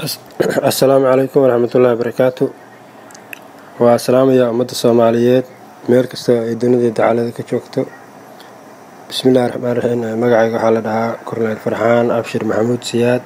Assalaamu calaykum waraxmatullaahi wabarakaatu. Waa salaamaya ummadda Soomaaliyeed meel kasta ay dunida dacalada ka joogto. Bismillahi raxmaan raxiim. Magacayga waxaa la dhahaa Korneyl Farxaan Abshir Maxamuud Siyaad.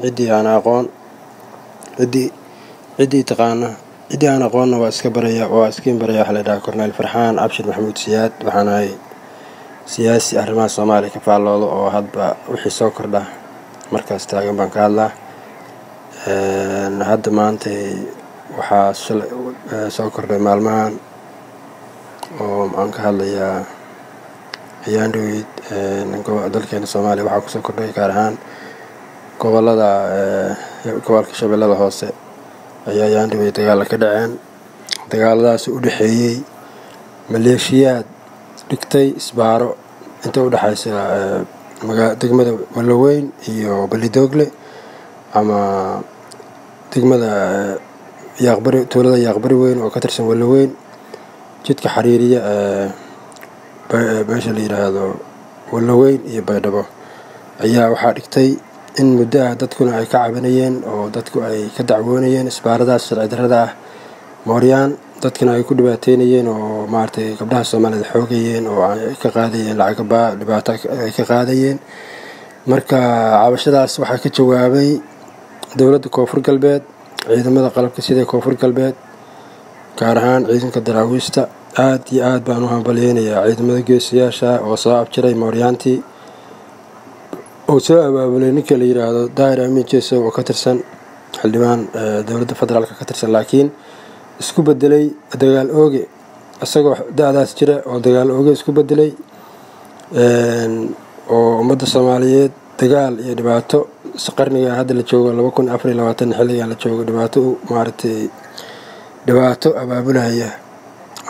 Ciddii aan aqoon, ciddii taqaana, ciddii aan aqoonna waa iska baraya, waa iskiin baraya. Waxaa la dhahaa Korneyl Farxaan Abshir Maxamuud Siyaad. Waxaan ahay siyaasi arrimaha Soomaaliya ka faallooda, oo hadba wixii soo kordha markaas taagan baan ka hadlaa. Hadda maanta waxaa soo kordhay maalmahan oo aan ka hadlayaa ayaan dhaweyd dalkeena Soomaaliya waxaa kusoo kordhay, gaar ahaan gobolada, gobolka Shabeellada Hoose ayaa ayaan dhaweyd dagaala ka dhaceen. Dagaaladaas u dhexeeyey maleeshiyaad dhigtay isbaaro inta u dhexaysa degmada Walaweyn iyo Balidoogle, ama degmada Yaaqbari, tuulada Yaaqbari Weyn oo ka tirsan Walaweyn, jidka xiriiriya ee meesha la yidhaahdo Walaweyn iyo Baydhabo ayaa waxaa dhigtay in muddo ah, dadkuna ay ka cabanayeen oo dadku ay ka dacwoonayeen isbaaradaas sharci darrada ah, mooryaan dadkana ay ku dhibaateynayeen oo maaragtay gabdhaha Soomaalida xoogayeen oo ay ka qaadayeen lacag baa dhibaato ay ka qaadayeen. Marka cabashadaas waxaa ka jawaabay dowladda Koonfur Galbeed, ciidamada qalabka sida Koonfur Galbeed, gaar ahaan ciidanka daraawiishta. Aad iyo aad baan u hambalyeynayaa ciidamada geesiyaasha oo soo abjiray mooryaantii oo soo abaabulay ninka la yidhaahdo Daahir Amiin Jeesow, oo ka tirsan xildhibaan dowladda federaalka ka tirsan, laakiin isku bedelay dagaal ooge, isagoo da-daas jira oo dagaal ooge isku bedelay, oo ummadda Soomaaliyeed dagaal iyo dhibaato qarniga hadda la joogo 2024 xilligan la joogo dhibaato maaragtay dhibaato abaabulaya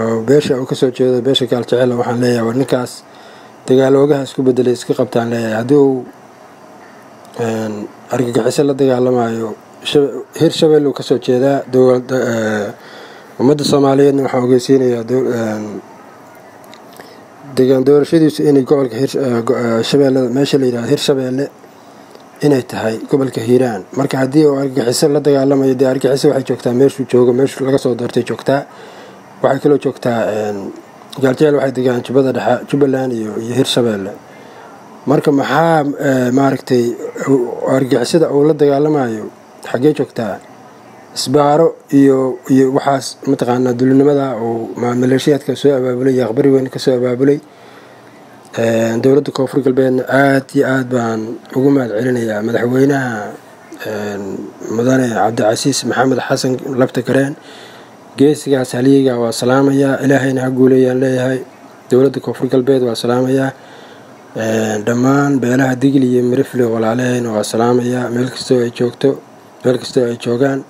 oo beesha uu kasoo jeedo, beesha Gaal Jecel. Waxaan leeyahay, war ninkaas dagaal oogaha isku bedelay iska qabtaan leeyahay. Haddii uu argagixiso la dagaalamayo, Hir Shabeelle uu kasoo jeedaa. Ummadda Soomaaliyeedna waxaan ogeysiinayaa degaan doorashadiisu inay gobolka Shabeellada, meesha la yidhahdo Hirshabeelle, inay tahay gobolka Hiiraan. Marka haddii uu argagixiso la dagaalamayo, dee argagixiso waxay joogtaa meeshuu joogo, meeshuu laga soo doortay joogtaa. Waxay kaloo joogtaa Gaaljecel, waxay degaan Jubbada Dhexe, Jubbaland iyo Hirshabeelle. Marka maxaa maaragtay argagixisada uu la dagaalamayo xaggee joogtaa? Isbaaro iyo waxaas mataqaanaa dulinimada uu maleeshiyaadka soo abaabulay, Yaaqbari Weyn kasoo abaabulay. Dowladda Koonfur Galbeedna aad iyo aad baan ugu mahad celinayaa, madaxweynaha mudane Cabdicasiis Maxamed Xasan Lafta Gareen, geesigaas haliyeyga waa salaamayaa, Ilaahayna ha guuleeyaan leeyahay. Dowladda Koonfur Galbeed waa salaamayaa, dhammaan beelaha Digli iyo Mirifle walaalahayna waa salaamayaa meel kastoo ay joogto, meel kastoo ay joogaan.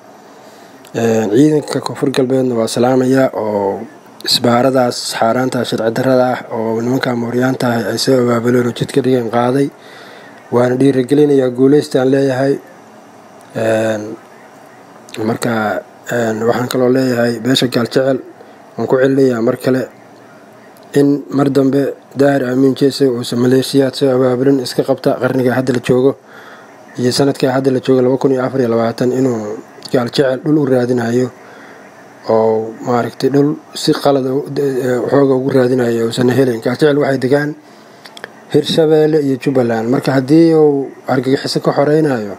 Ciidanka Koonfur Galbeedna waa salaamayaa oo isbaaradaas xaaraanta sharci darrada ah oo nimanka mooryaanta ah ay soo abaabuleen oo jidka dhigeen qaaday, waana dhiirigelinayaa, guuleystaan leeyahay. Marka waxaan kaloo leeyahay beesha Gaaljecel, waan ku celinayaa mar kale, in mar dambe Daahir Amiin Jeesow uusan maleeshiyaad soo abaabulin. Iska qabta qarniga hadda la joogo iyo sanadka hadda la joogo 2024 inuu Gaaljecel dhul u raadinayo oo maaragtay dhul si qalad xooga ugu raadinayo uusan helin. Gaaljecel waxay degaan Hirshabeelle iyo Jubbaland. Marka haddii uu argagixiso ka xoreynayo,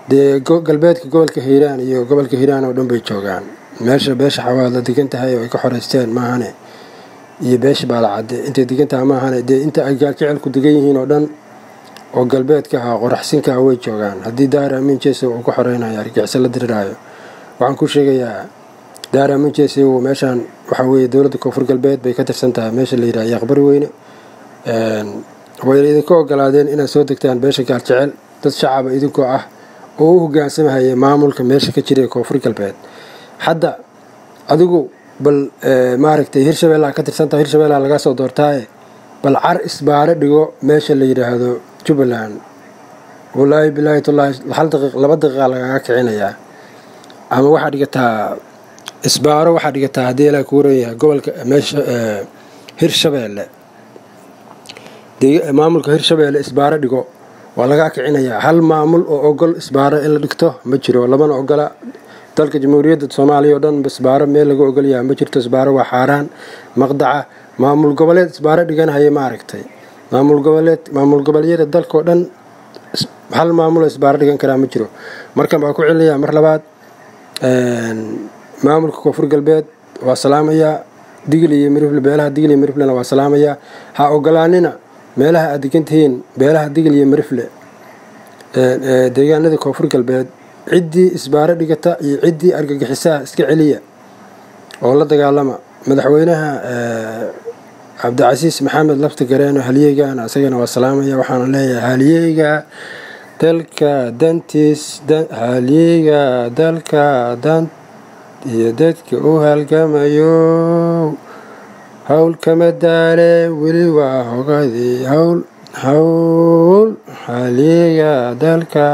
dee galbeedka gobolka Hiiraan iyo gobolka Hiiraan oo dhan bay joogaan, meesha beesha Xawaad la degan tahay oo ay ka xoreysteen maahane, iyo beesha Baalacadde intay degan tahay maahane, dee inta ay Gaaljecelku degan yihiin oo dhan oo galbeedka ah, qoraxsinka ah, way joogaan. Haddii Daahir Amiin Jeesow uu ka xoreynayo argagixiso la diriraayo, waxaan ku sheegayaa Daahir Amiin Jeesow meeshaan waxaa weeye dowladda Koonfur Galbeed bay ka tirsan tahay, meesha la yidhaha Yaaqbari Weyne. Wayna idinka ogolaadeen inaad soo degtaan beesha Gaaljecel, dad shacaba idinkoo ah oo u hogaansamahaya maamulka meesha ka jira ee Koonfur Galbeed. Hadda adigu bal maaragtay Hirshabeellaha ka tirsantaha, Hirshabeellaha laga soo doortaaye, bal car isbaaro dhigo meesha la yidhaahdo Jubbaland. Wallaahi bilaahi tullaahi, hal daqiiq, 2 daqiiqa lagaga kicinayaa. Ama waxaa dhigataa isbaaro, waxaa dhigataa haddii Ilaah kuu ran yahay gobolka meesha Hirshabeelle, maamulka Hirshabeelle isbaaro dhigo. Waa lagaa kicinayaa. Hal maamul oo ogol isbaaro in la dhigto ma jiro, lamana ogola. Dalka Jamhuuriyadda Soomaaliya oo dhan isbaaro meel laga ogolyaha ma jirto. Isbaaro waa xaaraan maqdaca. Maamul goboleed isbaaro dhiganhaya ma aragtay? Maamul goboleed, maamul goboleedyada dalkao dhan hal maamuloo isbaaro dhigan karaa ma jiro. Markan baa ku celinayaa mar labaad, maamulka Koonfur Galbeed waa salaamayaa, Digil iyo Mirifle, beelaha Digil iyo Miriflena waa salaamayaa. Ha ogolaanina meelaha aad degan tihiin, beelaha Digil iyo Mirifle, deegaanada Koonfur Galbeed, ciddii isbaaro dhigata iyo ciddii argagixisaha iska celiya oo la dagaalama. Madaxweynaha Cabdicasiis Maxamed Lafti Gareeno halyeygana isagana waa salaamaya. Waxaana leeyahay halyeyga dalka dantiis, halyeyga dalka dan iyo dadka u halgamayo, hawl kama daale, weli waa hogadii hawl hawl. Halyeyga dalka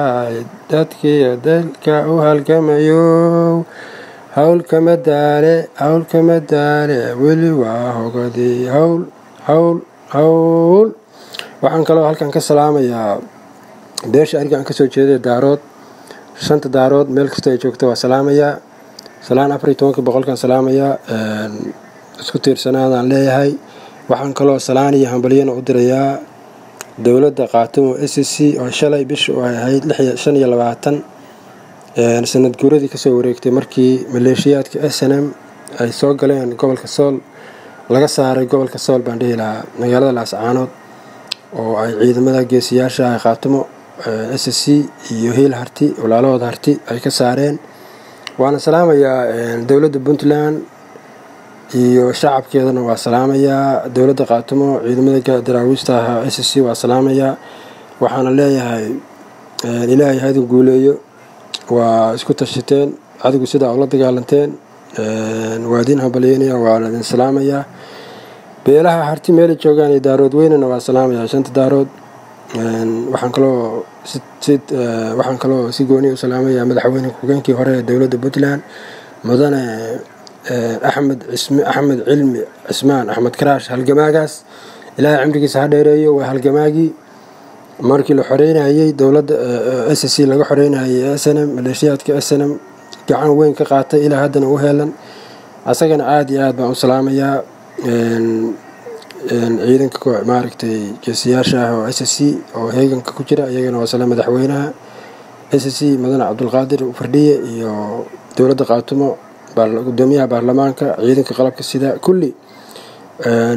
dadkiiyo dalka u halgamayo, hawl kama daale, hawl kama daale, weli waa hogadii hawl hawl hawl. Waxaan kaloo halkan ka salaamayaa beesha aniga aan kasoo jeeday, Daarood. Shanta Daarood meel kasta ay joogto waa salaamayaa. Salaan 14-ka boqolkan salaamayaa. Isku tiirsanaadaan leeyahay. Waxaan kaloo salaan iyo hambalyana u dirayaa dowladda Qaatumo SSC oo shalay bisha oo ay ahayd 25 sanad guuradii kasoo wareegtay markii maleeshiyaadka SNM ay soo galeen gobolka Sool, laga saaray gobolka Sool baan dhihi lahaa, magaalada Laascaanood, oo ay ciidamada geesiyaasha ah Qaatumo SSC iyo Hiil Harti, walaalahooda Harti, ay ka saareen. Waana salaamayaa dowladda Puntland iyo shacabkeedana waa salaamayaa. Dowladda Qaatumo, ciidamada daraawiista ahaa SSC waa salaamayaa. Waxaana leeyahay Ilaahay ha idin guuleeyo. Waa isku tashateen adigu sidaa ula dagaalanteen. Waa idin hambalyeynaya, waa la idin salaamayaa. Beelaha Harti meelay joogaan iyo Daarood weynana waa salaamayaa, shanta Daarood. Waxaan kaloo si gooni u salaamayaa madaxweyne ku-xigeenkii hore ee dowladda Puntland, mudane Axmed Cisme, Axmed Cilmi Cismaan, Axmed Karaash. Halgamaagaas Ilaahay cimrigiisa ha dheereeyo. Waa halgamaagii markii la xoreynayey dowladda SSC laga xoreynayay SNM, maleeshiyaadka SNM, gacan weyn ka qaatay, ilaa haddana u heelan. Asagana aada iyo aad baan u salaamayaa. Ciidanka maaragtay geesiyaasha ah oo SSC oo heeganka ku jira iyagana waa salaam. Madaxweynaha SSC mudane Cabdulqaadir Fardhiye iyo dowladda Qaatumo, gudoomiyaha baarlamaanka, ciidanka qalabka sida kulli.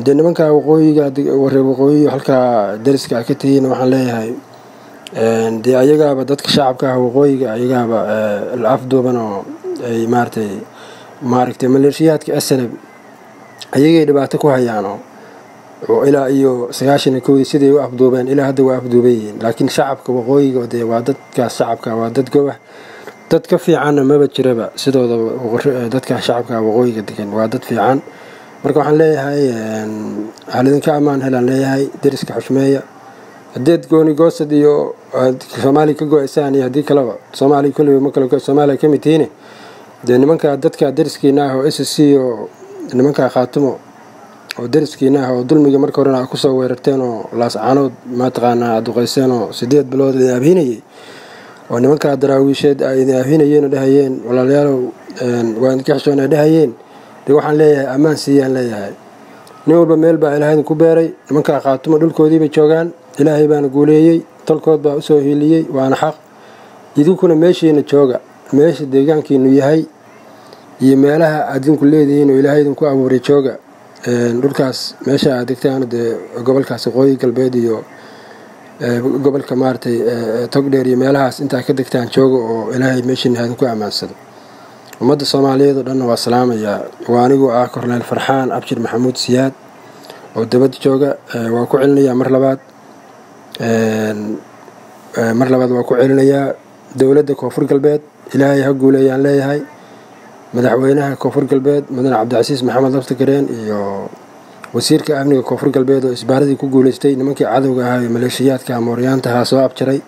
Dee nimanka waqooyiga, reer waqooyi, halkaa dariska a ka tihiin, waxaan leeyahay dee ayagaaba dadka shacabka ah waqooyiga ayagaaba la afduuban oo ay maaragtay maleeshiyaadka SNM ayagay dhibaato ku hayaano oo ilaa iyo 91-dii siday u afduubeen ilaa hadda waa afduuban yihiin. Laakiin shacabka waqooyiga dee waa dadkaas shacabka, waa dad gobah, dad ka fiicanna maba jiraba sidooda. Dadka shacabka waqooyiga degan waa dad fiican. Marka waxaan leeyahay halidinka ammaan helaan leeyahay. Deriska xushmeeya. Haddeed gooni goosad iyo Soomaaliya ka go-aysaan iyo haddii kaleba, Soomaaliya kulliba ma kala go, Soomaaliya ka mid tihiine. Dee nimanka dadka deriskiina ah oo SSC oo nimanka Khaatumo oo deriskiina ah oo dulmiga marka horena a kusoo weerarteen oo Laascaanood mataqaanaa aad duqeyseen oo 8 bilood idin abhinayay oo nimanka daraawiisheed ay idin abhinayeen oo dhahayeen walaalayaalow waa idinka xishoon ay dhahayeen, dee waxaan leeyahay ammaan siiyaan leeyahay. Nin walba meel baa Ilaahay idinku beeray. Nimanka Khaatumo dhulkoodii bay joogaan, Ilaahay baana guuleeyey, tolkood baa usoo hiiliyey, waana xaq. Idinkuna meeshiina jooga, meesha deegaankiinu yahay iyo meelaha adinku leedihiin oo Ilaahay idinku abuuray jooga. Dhulkaas meesha aad degtaan, dee gobolkaas Waqooyi Galbeed iyo gobolka maaragtay Togdheer iyo meelahaas intaa ka degtaan jooga oo Ilaahay meeshiina ha idinku ammaansado. Ummadda Soomaaliyeed oo dhanna waa salaamayaa. Waa anigoo ah Korneyl Farxaan Abshir Maxamuud Siyaad oo dabadda jooga. Waa ku celinayaa mar labaad, mar labaad waa ku celinayaa. Dowladda Koonfur Galbeed Ilaahay ha guuleeyaan leeyahay. Madaxweynaha Koonfur Galbeed mudane Cabdicasiis Maxamed Laftagareen iyo wasiirka amniga Koonfur Galbeed oo isbaaradii ku guuleystay, nimankii cadowga ahaa ee maleeshiyaadka mooryaantaha soo abjaray,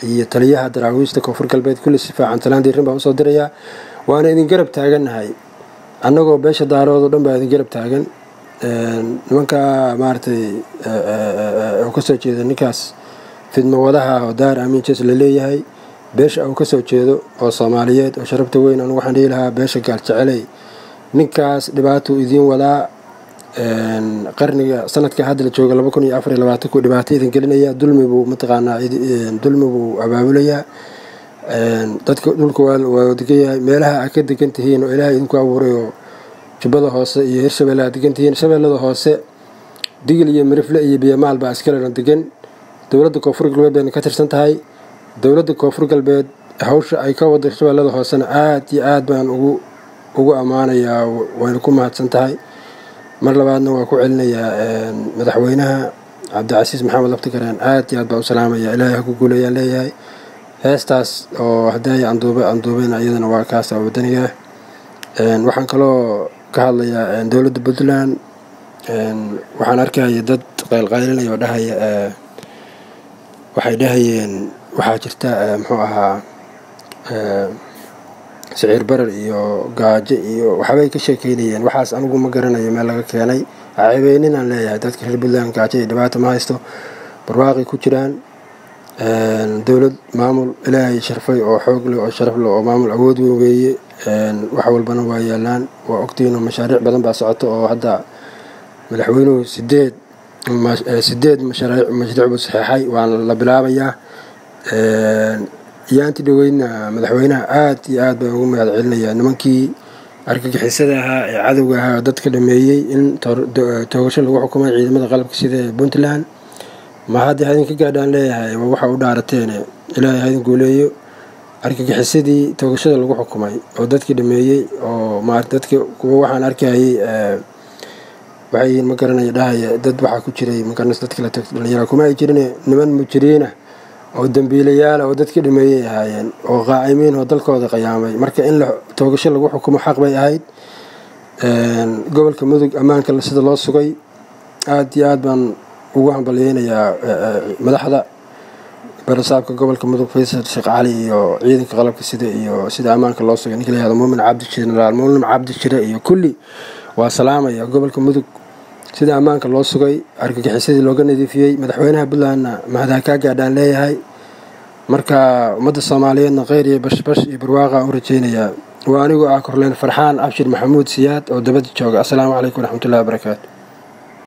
iyo taliyaha daraawiishta Koonfur Galbeed, kulli si fiican talaan diirin baan usoo dirayaa. Waana idin garab taagannahay annagoo beesha Daarood oo dhan baa idin garab taagan. Nimanka maaragtay oo kasoo jeeda ninkaas Fidmo wadaha oo Daahir Amiin Jees la leeyahay, beesha uu kasoo jeedo oo Soomaaliyeed oo sharafta weyn, anugu waxaan dhihi lahaa beesha Gaal Jeceley, ninkaas dhibaatuu idiin wadaa. Qarniga sanadka hadda la jooga 2024-ku dhibaato idin gelinaya, dulmi buu mataqaanaa, dulmi buu abaabulayaa. Dadka dhulka waa degan yahay, meelaha aad ka degan tihiin oo Ilaahay idinku abuuray oo Jubbada Hoose iyo Hirshabelle aad degan tihiin. Shabeellada Hoose Digil iyo Mirifle iyo Biyamaal baa iskale degan. Dowladda Koonfur Galbeed bayna ka tirsan tahay. Dowladda Koonfur Galbeed hawsha ay ka wado Shabeellada Hoosena aad iyo aad baan ugu ammaanayaa, wayna ku mahadsan tahay. Mar labaadna waa ku celinayaa, madaxweynaha Cabdicasiis Maxamed Laftigareen aad iyo aad baa u salaamaya, Ilaahay ha ku guuleeyaan leeyahay. Heestaas oo hadday anduube anduubeyna iyadana waa kaas oo wadaniga. Waxaan kaloo ka hadlayaa dowladda Puntland. Waxaan arkaya dad qaylqaylinaya oo dhahaya, waxay dhahayeen waxaa jirta muxuu ahaa siciir barar iyo gaajo iyo waxbay ka sheekeynayeen. Waxaas anigu ma garanayo meel laga keenay. Ceebeyninaan leeyahay dadka reer Puntland, gaajo iyo dhibaato ma haysto, barwaaqay ku jiraan. Dowlad maamul Ilaahay sharfay oo xoog leh oo sharaf leh oo maamul awood weyn weeye. Wax walbana waa yaalaan, waa ogtihiin oo mashaariic badan baa socota oo hadda madaxweynuhu 8 mashruuc buu saxeexay, waana la bilaabayaa. Yaanti dhoweydna madaxweynaha aad iyo aad baan ugu mahad celinayaa, nimankii argagixisada ahaa ee cadowga ahaa dadka dhameeyey in toogasho lagu xukumay ciidamada qalabka sida ee Puntland. Ma hadda hadin ka gaadhaan leeyahay, waa waxa u dhaarateene, Ilaahay hadin guuleeyo. Argagixisadii toogashada lagu xukumay oo dadkii dhameeyey oo maarata dadka kuwa waxaan arkayay waxay yihiin ma garanayo dhahaya dad waxaa ku jiray magaranaysa dadka la tagto dhalinyara kuma ay jirine, niman mujriina oo dambiilayaala oo dadkii dhameeyey ahaayeen oo qaa'imiin oo dalkooda qayaamay. Marka in la toogasho lagu xukumo xaq bay ahayd. Gobolka Mudug ammaanka sida loo sugay aad iyo aad baan ugu hambalyeynayaa madaxda barasaabka gobolka Mudug Faysal Sheekh Cali iyo ciidanka qalabka sida iyo sida ammaanka loo sugay, ninka la yihahdo Muumin Cabdi, Jenaraal Muumin Cabdi Jire iyo kulli waa salaamaya. Gobolka Mudug sida ammaanka loo sugay, argagixisadii looga nadiifiyey, madaxweynaha Puntlandna mahadha kaa gaadhaan leeyahay. Marka ummadda Soomaaliyeedna kheyr iyo bashbash iyo barwaaqa u rajeynayaa. Waa anigoo ah Korleen Farxaan Abshir Maxamuud Siyaad oo dabada jooga. Assalaamu calaykum waraxmatullahi wabarakaatu.